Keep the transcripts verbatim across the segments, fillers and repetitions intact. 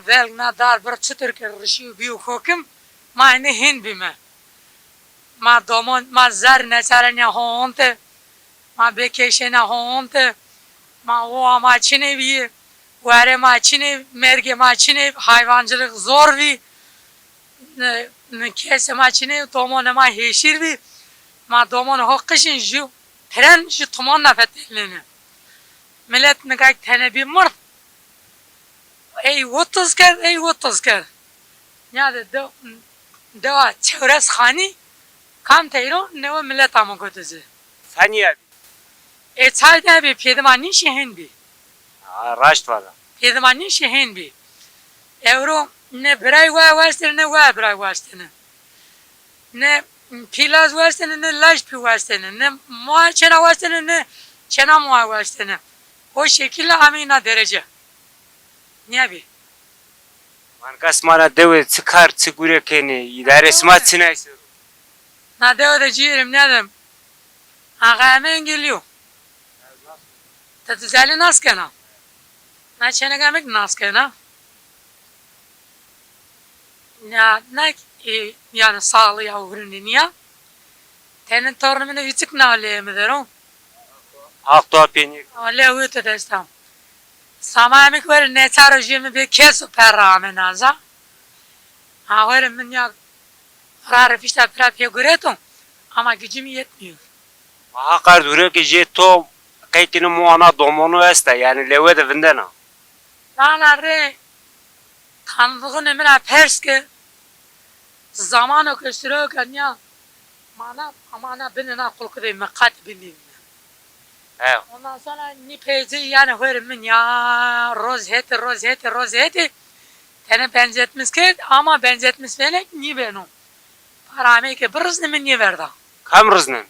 Belg na dar bir çitur ke rişî û bîyo kokim, ma ene hên bîme. Ma domon, ma zerr neçare nîya ho onte, ma bêkeşe nîya ho onte, ma owa ma çinê bîyê, werê ma çinê, mergê ma çinê, hayvancılık zor bî, n-, n-, kesê ma çinê, domonê ma hêşîr bî, ma domonê ho qişin jû piren jû tuman nafetelnêne. Milet nika tene bî mird. Ey witiz kerd, ey witiz kerd. Nîya de dew-, dewa Çewres Xanî kam teyro newe milet amo gotici. Fenîya bî. Ê çay de bî, pêdima nîşî hên bî. Ha, raşt vana. Pêdima nîşî hên bî. Ewro ne biray wa westene, ne wa biray westene. Ne pî laj westene, ne laj pî westene, ne moa çêna westene, ne çêna moa westene. O şekîlle ameyî na derece. Nîya bî. Manka sima na dewe çi kar, çi gure kenê, îdare sima çinay ser o? Na dewe de cîyerim nîya de. Axa Emengilî yo. Ti Dizelî nas kena? Na çêneka mi kî nas kena. Ya, na, e, yanî sağlığı ya uğrunî nîya. Tenê tornê mi nê vîçik na lê mi der o. Haq to pênî. Ama lê wî to desta. Samayê mi kî were neçar o, jê mi bê kes o perra ame naza. Ha, were mi nîya ra rifişta pira pê gureto. Ama gücüm yetmiyor. Ma haq ard hurê ke jê to qey kî nê moa na domonu esta, yanî lewe de vindena. Vana rê tanıdığını mi ra pers ke, zamano ke siro ke nîya mana, ama na binê na kulku de mi qat binî. He. Ondan sonra nî peycê yanî hurê mi nîya roz hetê, roz hetê, roz hetê. Tenê benzetmiş kerd ama benzetmiş venek nîbeno. Para amey ke birizne mi nêverda. Kam riznen?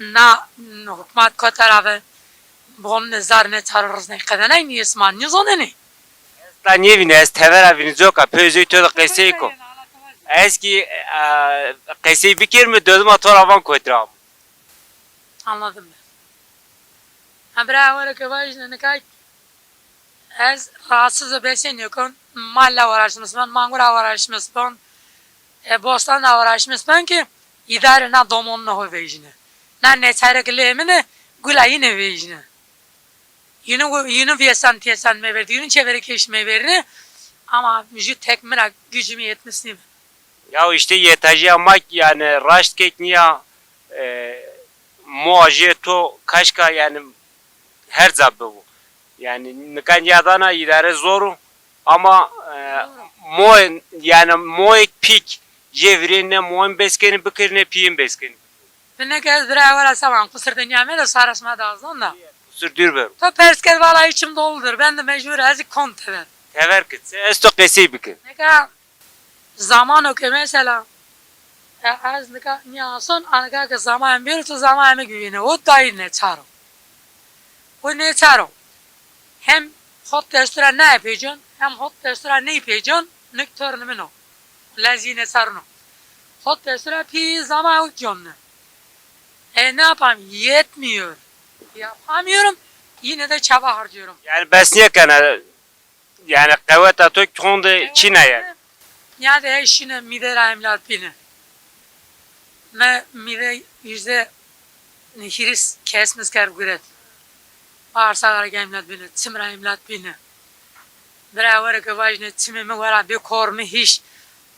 Na, n-, hukmat kota ra ve bonne zar neçar o riznay qedenay nî, sima nîzonenê. Ez ta nêvîne, ez tevera vînî coka, pê zey to de qesey ko. Ez kî, e, qesey bikerîme, dodima to ra van kotî ra amo. Anladım ben. Ha, bira, were ke vajîne nika ez rahatsız o, besenî kon, malla uğraşmış ben, mangura uğraşmış ben, e, bostanla uğraşmış ben ki îdare na domonunê ho vejîne. Na neçare ke lê mi nê, gula yine vejîne. Yine, yine vêsan têsan meverdî, yine çeverekeş meverdî. Ama jû tek mi ra gücüm yetmiş nîbi. Ya işte yetajîya ma kî yanî raşt kek nîya, e, moa jê to kaşka yanî her ca bibo. Yanî nika nîyadana îdare zor o ama, e, moy, yanî moyêk pîk jê virên ne moyên bes kenî bikir ne pîyên bes kenî. Bineke ez bira wera saban qusir de nîyame de sara sima da zon da. Qusir dûr bero. To pers kerd, valla içim doludur. Ben de mecbur ez kon tever. Tever ki, ez to qesey bikin. Neka zamano ke mesela, e, ez nika nîya son, anka ke zaman bêro, to zaman mi güvene. O dayî neçar o. O neçar o. Hem hot destura nayê pêcon, hem hot destura ney pêcon, nik tornê min o. Lezî neçarno. Hot destura pî zaman o conne. E, ne yapayım? Yetmiyor. Yapamıyorum. Yine de çaba harcıyorum. Yanî bes nêkena, yanî qeweta to kî honde çîna yanî. Ya de hey şine mîde ra emlat bîne. Mi mîde yüzde hîris kesmiş kerd guret. Bağırsak ra emlat bîne, çim ra emlat bîne. Bira were ke vajîne çimê mi wera bê kor mi hîş.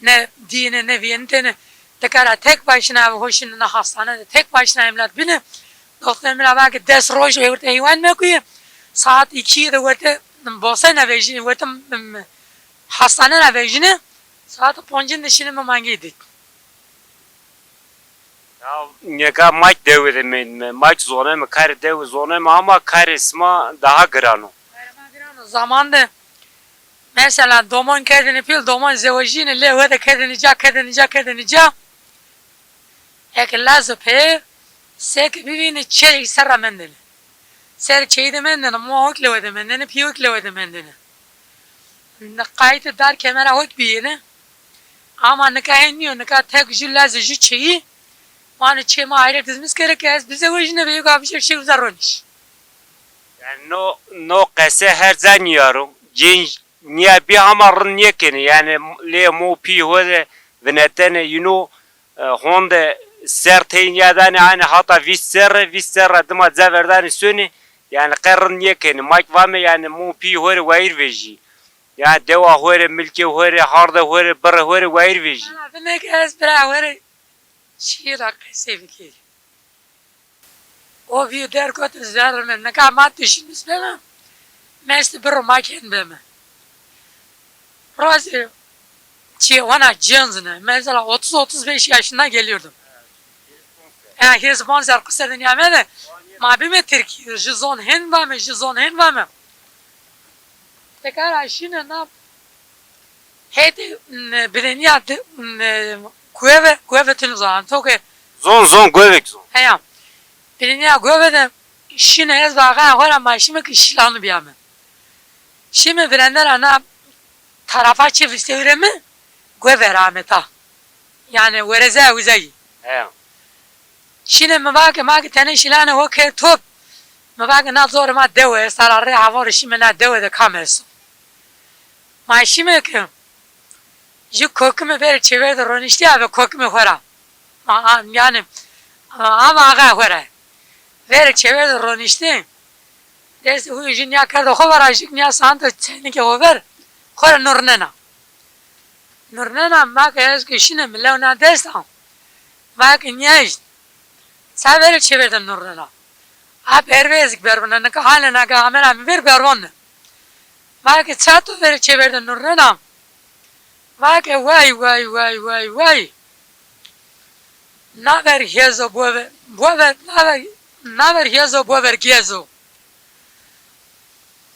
Ne dîyêne, ne vîyêne têne. Tika ra tek başına eve ho şine na hastane de, tek başına emlat bîne. Doktorê mi ra va ke des roj ewrte heywan mekuye. Saat îkî de werte bosena vejîne, werte, m, hastane ra vejîne. Saat poncin de şine mi mangey dît. Ya, nêka ma kî dewe de mendîme, ma kî zoneme, karê dewe zoneme ama karê sima daha giran o. Karê ma giran o. Zaman de mesela domon kerdêne pîl, domon zewejîne, lê wede kerdêne ca, kerdêne ca, kerdêne ca. Eke lazo pê, seke bivîne çê ser ra mendêne. Ser çêyî de mendêne, moa ho kî lewe de mendêne, pîyê ho kî lewe de mendêne. Qayîtê dar kemera ho kî bîyêne. Ama nika hên nîyo, nika tek jû lez jû çêyî. Vanê çê ma aîle dizmîs kerê ke ez bizewejîne ve yo gavijek şey uza ronîş. Yanî no, no qese her ca nîyaro. Cênc Nîya bî hama rind nêkenê. Yanî lê mo pî ho de vinetene yîno, e, honde ser tey nîya danê, hanî hata vîst serre, vîst serre dima ceverdanê sonê. Yanî qe rind nêkenê. Ma kî vame yanî mo pî ho rê wayîr vejî. Ya dewa ho rê, milkê ho rê, harde ho rê, birê ho rê wayîr vejî. Ana, binê ke ez bira ho rê şîîr ra qesey bikerî. O bîyo der goto zerrê mi. Nika ma tu şînus beme, mestî birro ma ken beme. Razî çi, ona cenzine. Mesela otuz otuz beş yaşında geliyordum. E, hîris û ponc ser qise dinya me de. Ma bîme Tirkî, ji zon hên vame, ji zon hên vame. Tekara şîne na hêdî, m, bideniya di, m, gueve, gueve tinu zan. To ke Zon, zon, govek zon. Heya. Bideniya gueve de şîne ez ve axaya xo ra ma şîme ki Şîlanî bîyame. Şîme virende ra na tarafa çi vistewre mi, gueve ra ameta. Yanî wereze uzayî. Heya. Şîne mi va ke ma ke tenê Şîlanê ho kerd top. Mi va ke na zorê ma dewe esta ra rê hevaro şîme na dewe de kam esto. Ma şîme ke ji kokime verê çêver de roniştîya ve kokime xo ra. A, a, yanî, a, ama axa xo ra. Verê çêver de roniştî. Destê xo jû nîya kerdo xo ver a, jû nîya sando çaynikê xo ver, xo rê nurnena. Nurnena, ma ke ez ke şîne mi lew na dest a. Ma ke nîya îşt. Ça verê çêver de nurnena? A pervê ez kî bervona, nika hale na ke amena mi ver bervonne. Ma ke ça to verê çêver de nurnena? Va ke way, way, way, way, way. Naver hêzo bover, bover, naver, naver hêzo bover gêzo.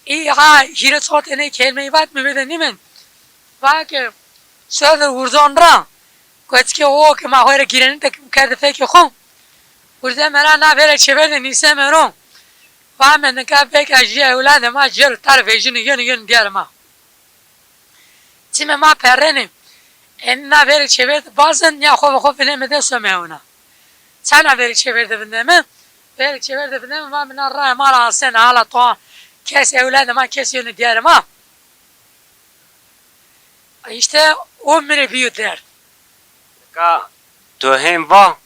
Î ha hîrê çotê nê kelmeyî vat mi vêde nîmen. Va ke sodir urzon ra. Koçikê o ke ma xo rê gîrenî de kerde fekê xo. Urze mera na verê çêver de nîseme ro. Vame nika veke jû ewladê ma cêro tar vejîno yeno yeno dîyarê ma. Çimê ma perrenê. Enî na verê çêver de bazin ya xo ve xo vineme de some ewna. Ça na verê çêver de vindeme? Verê çêver de vindeme vame na rae ma ra asena hala toa kes ewladê ma kes yeno dîyarê ma. Îşte o mi rê bîyo derd. Ka to hên va,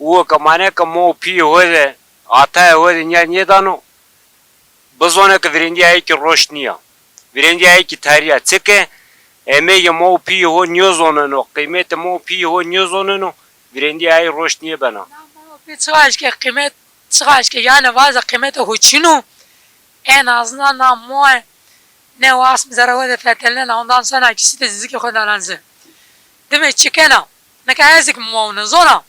uwe ke mane ke mo û pîyê ho de, atayê ho de nîya nêdano, bizone ke virêndîya ey kî roşt nîya. Virêndîya ey kî tarî ya. Çike emegê mo û pîyê ho nêzoneno, qîmetê mo û pîyê ho nêzoneno, virêndîya ey roşt nêbena. Na mo û pî çiqaş ke qîmet, çiqaş ke yanî vaze qîmetê ho çin o, en azından na moe ne o asm zerre ho de fetelnena, ondan sonra kişî de zizikê xo dana ci. Dime çi kena? Nika ez kî mi wawna zona.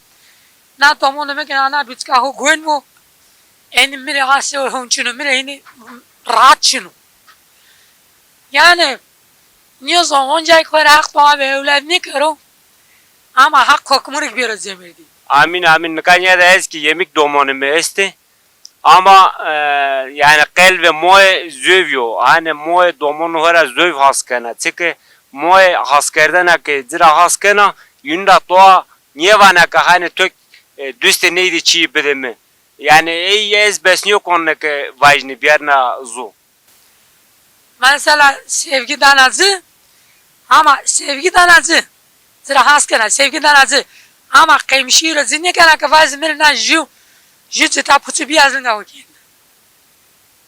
Na domonê mi ke ana buçika ho goyn bo. Enî mi rê asê ho çin o, mi rê enî rahat çin o. Yanî nêzon oncay xo rê Heq doa ve ewlad nêkero. Ama Heq kokimû rê kî bêro cemêrdî. Amîn, amîn. Nika nîya de ez kî yemîk domonê mi estê. Ama, e, yanî qelbê moe zovî yo. Hanî moe domonê ho ra zovî has kena. Çike moe haskerdena ke ci ra has kena, yînî ra toa nêvana ke hanî to, e, dustê ney de çîyê bide mi. Yanî ey ez bes nêkon ke vajîne biyarna zu. Mesela sevgi dana ci, ama sevgi dana ci. Ci ra has kena, sevgi dana ci. Ama qemşî ro ci nêkena ke vajî mi rê na jû, jû cita puçu bîya ez linga ho kên.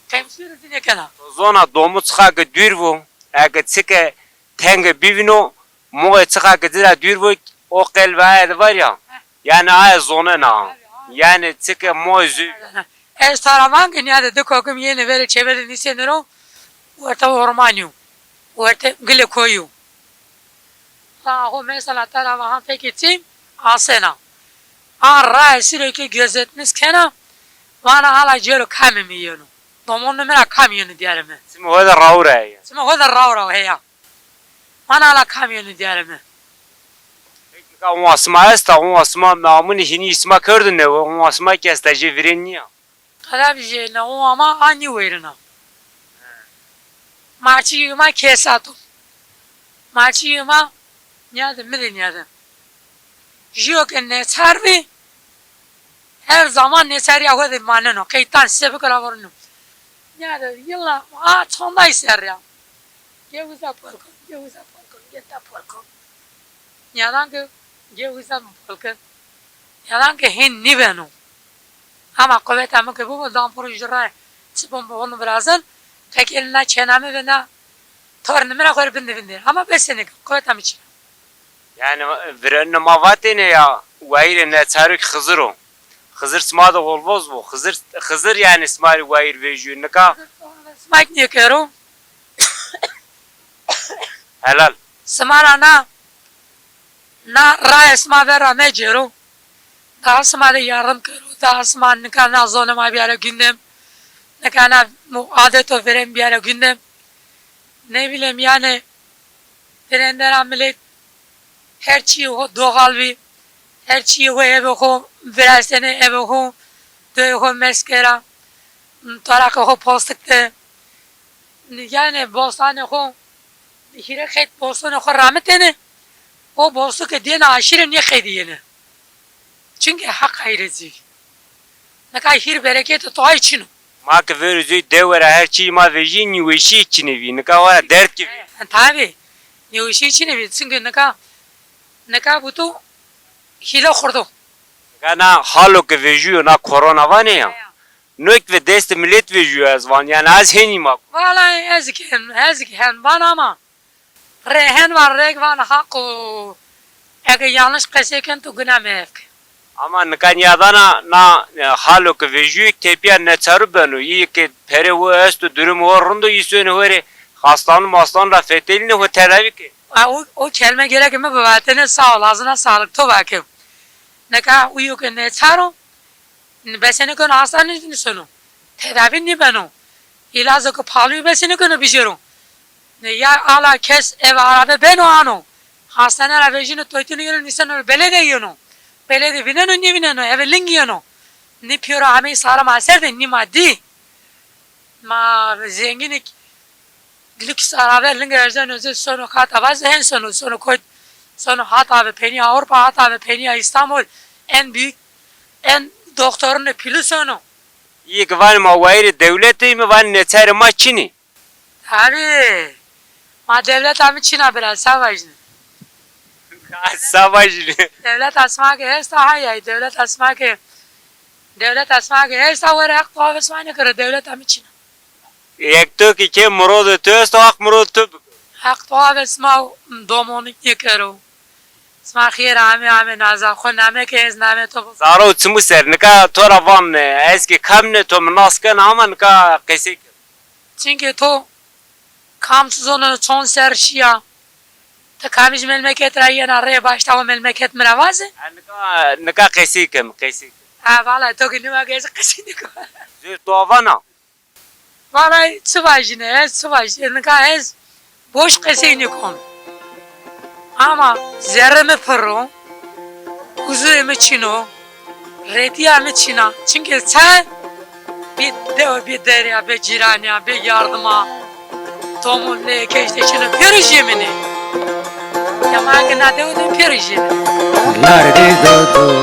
Qemşî ro ci nêkena. Zona domu çiqa ke dûr vo, eke çike tenge bivîno, moe çiqa ke ci ra dûr vo, o qelbê aye de var ya. Yanî aye zonena. Yanî çike moe zû. Ez tara van ke nîya de di kokim yenê verê çêver de nîsenê ro, werte ormanî yo. Werte gilê koyî yo. Ta ho mesela tara va han fekê çî asena. A rae siro ke gözetmiş kena, vana hala cêro kamê mi yeno. Domonê mi ra kam yeno dîyarê mi. Çimê ho de raw ra ya. Çimê ho de raw ra heya. Vana hala kam yeno dîyarê mi. Peki, ka on asma esta, on asma mi amûnî hînî îsma kerdo newe, on asma kî esta jê virên nîya. Qedabî jê ne o ama a nîweyrina. Maçî yuma kesato. Maçî yuma nîyade, mi de nîyade. Jîyo ke neçar bî, her zaman neçarîya xo de maneno. Qeytan sebik ra vorino. Nîyade yilla a çonday ser ya. Ge uza polkom, ge uza polkom, ge ta polkom. Nîyadan ke ge uza mi polkin. Nîyadan ke hên nîbeno. Ama quweta mi ke bibo, dan piro jû ra çi bon bi onu virazin, qekêl na çêna mi ve na tornê mi ra xo rê bindê vindê. Ama besenê ke quweta mi çin a. Yanî virênê ma vatêne ya, wayîrê neçarû kî Xizir o. Xizir sima de holvoz bo. Xizir, Xizir yanî sima rê wayîr vejîyo. Nika. Sima kî nêkero. Helal. Sima ra na, na raye sima ver ra mecêro. Daha sima de yardim kero. Daha sima nika na zonê ma biyare gündem. Nika na mu-, adet û virên biyare gündem. Ne bileyim yanî, virênde ra milet her çîyê xo doğal bî. Her çîyê xo, evê xo virazenê, evê xo, doyê xo meskera, toraqê xo postik de. Yanî bostanê xo, hîrê qeyd bostonê xo ramitêne, o bostu ke dêne aşîre nêqeydîyêne. Çimkî heq ayîre zî. Nika hîr bereketê toay çin o. Ma ke verê zoy dewe ra her çîyê ma vejîyê, nîweşîyê çinê bî. Nika wa ra derd kî bî. Tabî. Nîweşîyê çinê bî. Çimkî nika, nika buto hîle xurdo. Nika na halo ke vejîyo, na korona vanê ya. No kî ve destê milet vejîyo ez van. Yanî ez hênî ma. Wellay ez kî hen, ez kî hen van ama rê hen van, rê kî van haq o. Eke yanlış qesey ken to guna meyef ke. Ama nika nîyadana na, e, halo ke vejîyo tepîya neçarû beno. Îyê ke perê ho esto, durumê ho rind o, î sonê ho rê xastanu mastanu ra fetelînê ho tedavî ke. A, o, o kelme gerek mi bivatêne, sağ ol, ağzına sağlık, to vake. Nika uyo ke neçar o, besenêkeno hastane nîsono. Tedavî nîbeno. Îlazo ke pahalı yo besenêkeno bijêro. Ya ala kes eve arabe beno ano. Hastane ra vejîno, toytîno yeno, nîseno, belede yeno. Belede vîneno, nêvîneno, eve ling yeno. Nî pîyero ameyî sağlam a ser de nîma dî. Ma zengînî kî lüks arabe ling erzeno, zî sono hata vaze, hen sono, sono koyt, sono hata ve penîya Avrupa, hata ve penîya İstanbul, en büyük, en doktorunê pîlû sono. Îyê ke vanê ma wayîrê dewlete yîme, vanê neçarê ma çin ê. Tabî. Ma dewleta mi çin a bira, se vajîne. Se vajîne. Dewleta sima ke esta, hay hay, dewleta sima ke, dewleta sima ke esta, were heq towa ve sima nêkero, dewleta mi çin a. Yek to kî ke mirodê to esto, heq mirodê to biko. Heq towa ve sima domonî nêkero. Sima xêr ame, ame naza. Xo name ke, ez name to biko. Zaro çimû ser, nika to ra van, ez kî kamîne, to mi nas kena ama nika qesey ke. Çimkî to kam tu zono çond serr şîya. Ti kamij memleket ra yena rê başta o memleket mi ra vaze? Ha, nika, nika qesey kem, qesey kem. Ha, vallahi to kî nîwa ke ez qesey nîko. Zê to vana? Vallahi çi vajîne, ez çi vajîne? Nika ez boş qesey nîkom. Ama zerrê mi pirr o, huzurê mi çin o, retîya mi çin a. Çimkî se bê dew, bê derya, bê cîranîya, bê yardima, domon leyê ke îşte çin o, pêro jêmînê. Ya ma ke na dewe de pêro jêmînê. Lardê dodo,